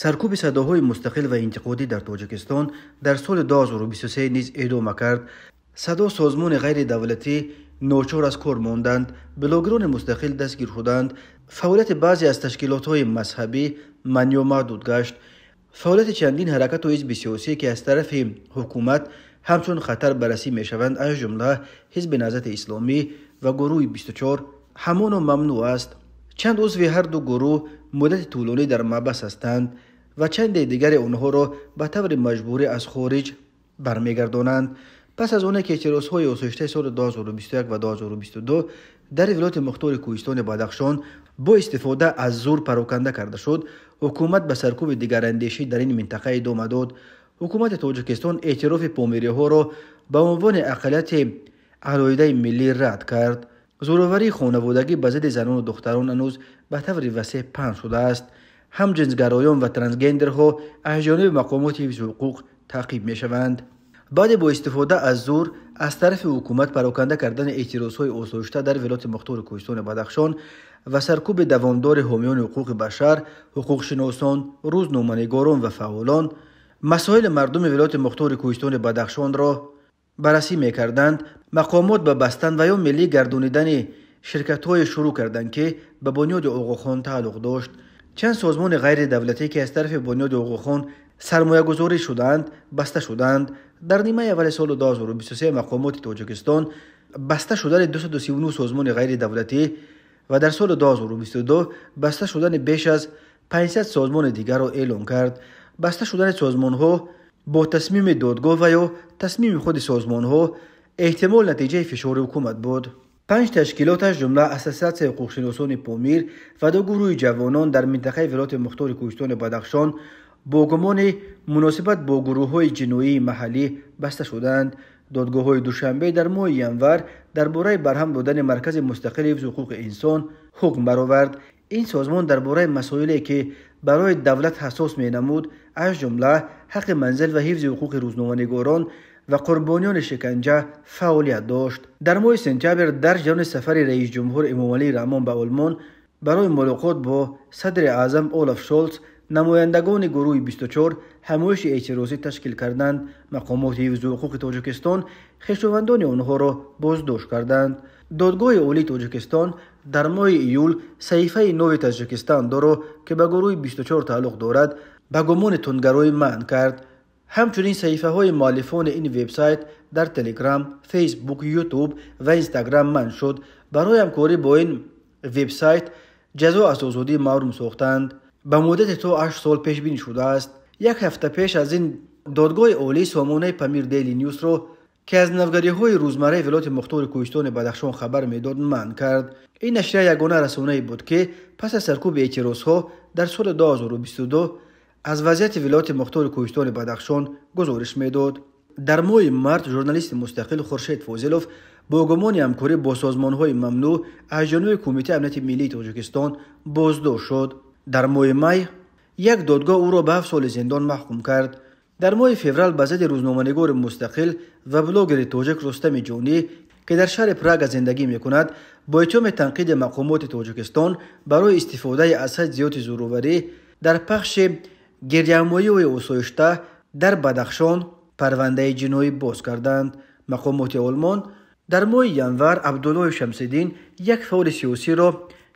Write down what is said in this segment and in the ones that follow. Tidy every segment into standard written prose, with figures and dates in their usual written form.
Саркӯби садоҳои мустақил ва интиқодӣ дар Тоҷикистон дар соли 2023 низ идома кард. Садо созмони ғайридавлатӣ ночор аз кор монданд, блогерони мустақил дастгир шуданд, фаъолияти баъзе аз ташкилотҳои мазҳабӣ манъ ё маҳдуд гашт. Фаъолияти чандин ҳаракату ҳизби сиёсӣ, ки аз тарафи ҳукумат ҳамчун хатар баррасӣ мешаванд, аз ҷумла Ҳизби Наҳзати Исломӣ ва гурӯҳи 24, ҳамоно мамнӯъ аст. Чанд узви ҳар ду гурӯҳ муддати тӯлонӣ дар маҳбас ҳастанд ва чанде дигари онҳоро ба таври маҷбурӣ аз хориҷ бармегардонанд. Пас аз оне ки эътирозҳои осоиштаи соли 2021 ва 2022 дар вилояти мухтори Кӯҳистони Бадахшон бо истифода аз зур пароканда карда шуд, ҳукумат ба саркӯби дигарандешӣ дар ин минтақа идома дод. Ҳукумати Тоҷикистон эътирофи помириҳоро ба унвони ақаллияти алоҳидаи миллӣ рад кард. Зӯроварии хонаводагӣ ба зидди занону духтарон ҳанӯз ба таври васеъ паҳн шудааст. Ҳамҷинсгароён ва трансгендерҳо аз ҷониби мақомоти ҳифзи ҳуқуқ таъқиб мешаванд. Баъде бо истифода аз зур аз тарафи ҳукумат пароканда кардани эътирозҳои осоишта дар вилояти мухтори Кӯҳистони Бадахшон ва саркӯби давомдори ҳомиёни ҳуқуқи башар, ҳуқуқшиносон, рӯзноманигорон ва фаъолон масоили мардуми вилояти мухтори Кӯҳистони Бадахшонро баррасӣ мекарданд, мақомот ба бастан ва ё миллӣ гардонидани ширкатҳое шурӯъ карданд, ки ба Бунёди Оғохон тааллуқ дошт. Чанд созмони ғайридавлатӣ, ки аз тарафи Бунёди Оғохон сармоягузорӣ шудаанд, баста шуданд. Дар нимаи аввали соли 2023 мақомоти Тоҷикистон баста шудани 239 созмони ғайридавлатӣ ва дар соли 2022 баста шудани беш аз 500 созмони дигарро эълон кард. Баста шудани созмонҳо бо тасмими додгоҳ ва ё тасмими худи созмонҳо эҳтимол натиҷаи фишори ҳукумат буд. Панҷ ташкилот, аз ҷумла Ассотсиатсияи ҳуқуқшиносони Помир ва ду гурӯҳи ҷавонон дар минтақаи вилояти мухтори Кӯҳистони Бадахшон бо гумони муносибат бо гурӯҳҳои ҷиноии маҳаллӣ баста шуданд. Додгоҳҳои Душанбе дар моҳи январ дар бораи барҳам додани Маркази мустақили ҳифзи ҳуқуқи инсон ҳукм баровард. Ин созмон дар бораи масоиле, ки барои давлат ҳассос менамуд, аз ҷумла ҳаққи манзил ва ҳифзи ҳуқуқи рӯзноманигорон ва қурбониёни шиканҷа фаъолият дошт. Дар моҳи сентябр дар ҷараёни сафари раисҷумҳур Эмомалӣ Раҳмон ба Олмон барои мулоқот бо садри аъзам Олаф Шолц намояндагони гурӯҳи 24 ҳамоиши эътирозӣ ташкил карданд. Мақомоти ҳифзи ҳуқуқи Тоҷикистон хешовандони онҳоро боздошт карданд. Додгоҳи Олии Тоҷикистон дар моҳи июл саҳифаи Нави Тоҷикистон-доро, ки ба гурӯҳи 24 тааллуқ дорад, ба гумони тундгароӣ манъ кард. Ҳамчунин саҳифаҳои муаллифони ин вебсайт дар Телеграм, Фейсбук, Ютуб ва Инстаграм манъ шуд. Барои ҳамкорӣ бо ин вебсайт ҷазо аз озодӣ маҳрум сохтанд. Ба муддати то 8 сол пешбинӣ шудааст. Як ҳафта пеш аз ин додгоҳи олӣ сомонаи Памир Дейли Нюсро, ки аз навгариҳои рӯзмарраи вилояти мухтори Кӯҳистони Бадахшон хабар медод, манъ кард. Ин нашрия ягона расонае буд, ки пас аз саркӯби эътирозҳо дар соли 2022 аз вазъияти вилояти мухтори Кӯҳистони Бадахшон гузориш медод. Дар моҳи март журналисти мустақил Хуршед Фозилов бо гумони ҳамкорӣ бо созмонҳои мамнӯъ аз ҷониби Кумитаи амнияти миллии Тоҷикистон боздошт шуд. Дар моҳи май як додгоҳ ӯро ба 7 соли зиндон маҳкум кард. Дар моҳи феврал ба зидди рӯзноманигори мустақил ва блогери тоҷик Рустами Ҷонӣ, ки дар шаҳри Прага зиндагӣ мекунад, бо иттиҳоми танқиди мақомоти Тоҷикистон барои истифодаи аз ҳад зиёди зӯроварӣ дар пахши гирдиҳамоиҳои осоишта дар Бадахшон парвандаи ҷиноӣ боз карданд. Мақомоти Олмон дар моҳи январ Абдуллоҳи Шамсиддин, як фаъоли сиёсиро,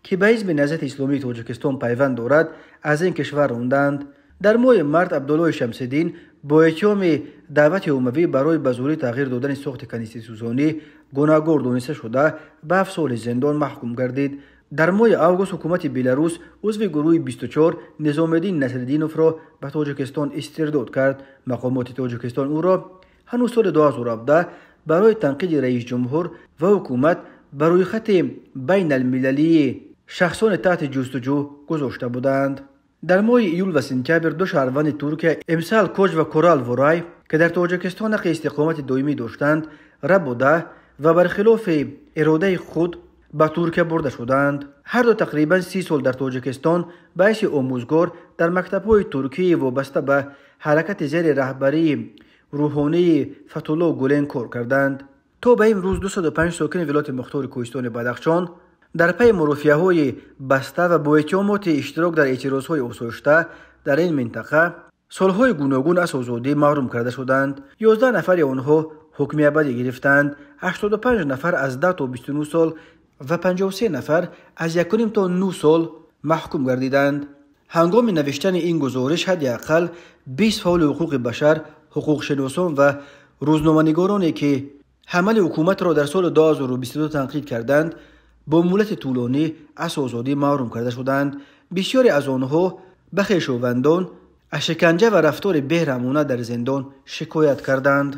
ки ба Ҳизби Наҳзати Исломии Тоҷикистон пайванд дорад, аз ин кишвар ронданд. Дар моҳи март Абдуллоҳи Шамсиддин бо иттиҳоми даъвати оммавӣ барои ба зӯрӣ тағйир додани сохти конститутсионӣ гунаҳгор дониста шуда, ба 7 соли зиндон маҳкум гардид. Дар моҳи август ҳукумати Беларус узви гурӯҳи 24 Низомиддин Насриддиновро ба Тоҷикистон истирдод кард. Мақомоти Тоҷикистон ӯро ҳанӯз соли 2017 барои танқиди раисҷумҳур ва ҳукумат ба рӯйхати байналмилалии шахсони таҳти ҷустуҷӯ гузошта буданд. Дар моҳи июл ва сентябр ду шаҳрванди Туркия Эмсал Коч ва Корал Ворай, ки дар Тоҷикистон ҳаққи истиқомати доимӣ доштанд, рабуда ва бархилофи иродаи худ ба Туркия бурда шуданд. Ҳар ду тақрибан 30 сол дар Тоҷикистон ба ҳайси омӯзгор дар мактабҳои туркии вобаста ба ҳаракати зери раҳбарии рӯҳонии Фатулло Гулен кор карданд. То ба имрӯз 205 сокини вилояти мухтори Кӯҳистони Бадахшон дар пайи мурофиаҳои баста ва бо иттиҳомоти иштирок дар эътирозҳои осоишта дар ин минтақа солҳои гуногун аз озодӣ маҳрум карда шуданд. 11 нафари онҳо ҳукми абадӣ гирифтанд, 85 нафар аз 10 то 29 сол ва 53 нафар аз 1,5 то 9 сол маҳкум гардиданд. Ҳангоми навиштани ин гузориш ҳадди ақал 20 фаъоли ҳуқуқи башар, ҳуқуқшиносон ва рӯзноманигороне, ки ҳамали ҳукуматро дар соли 2022 танқид карданд, бо муҳлати тӯлонӣ аз озодӣ маҳрум карда шуданд. Бисёре аз онҳо ба хешовандон аз шиканҷа ва рафтори беҳрамона дар зиндон шикоят карданд.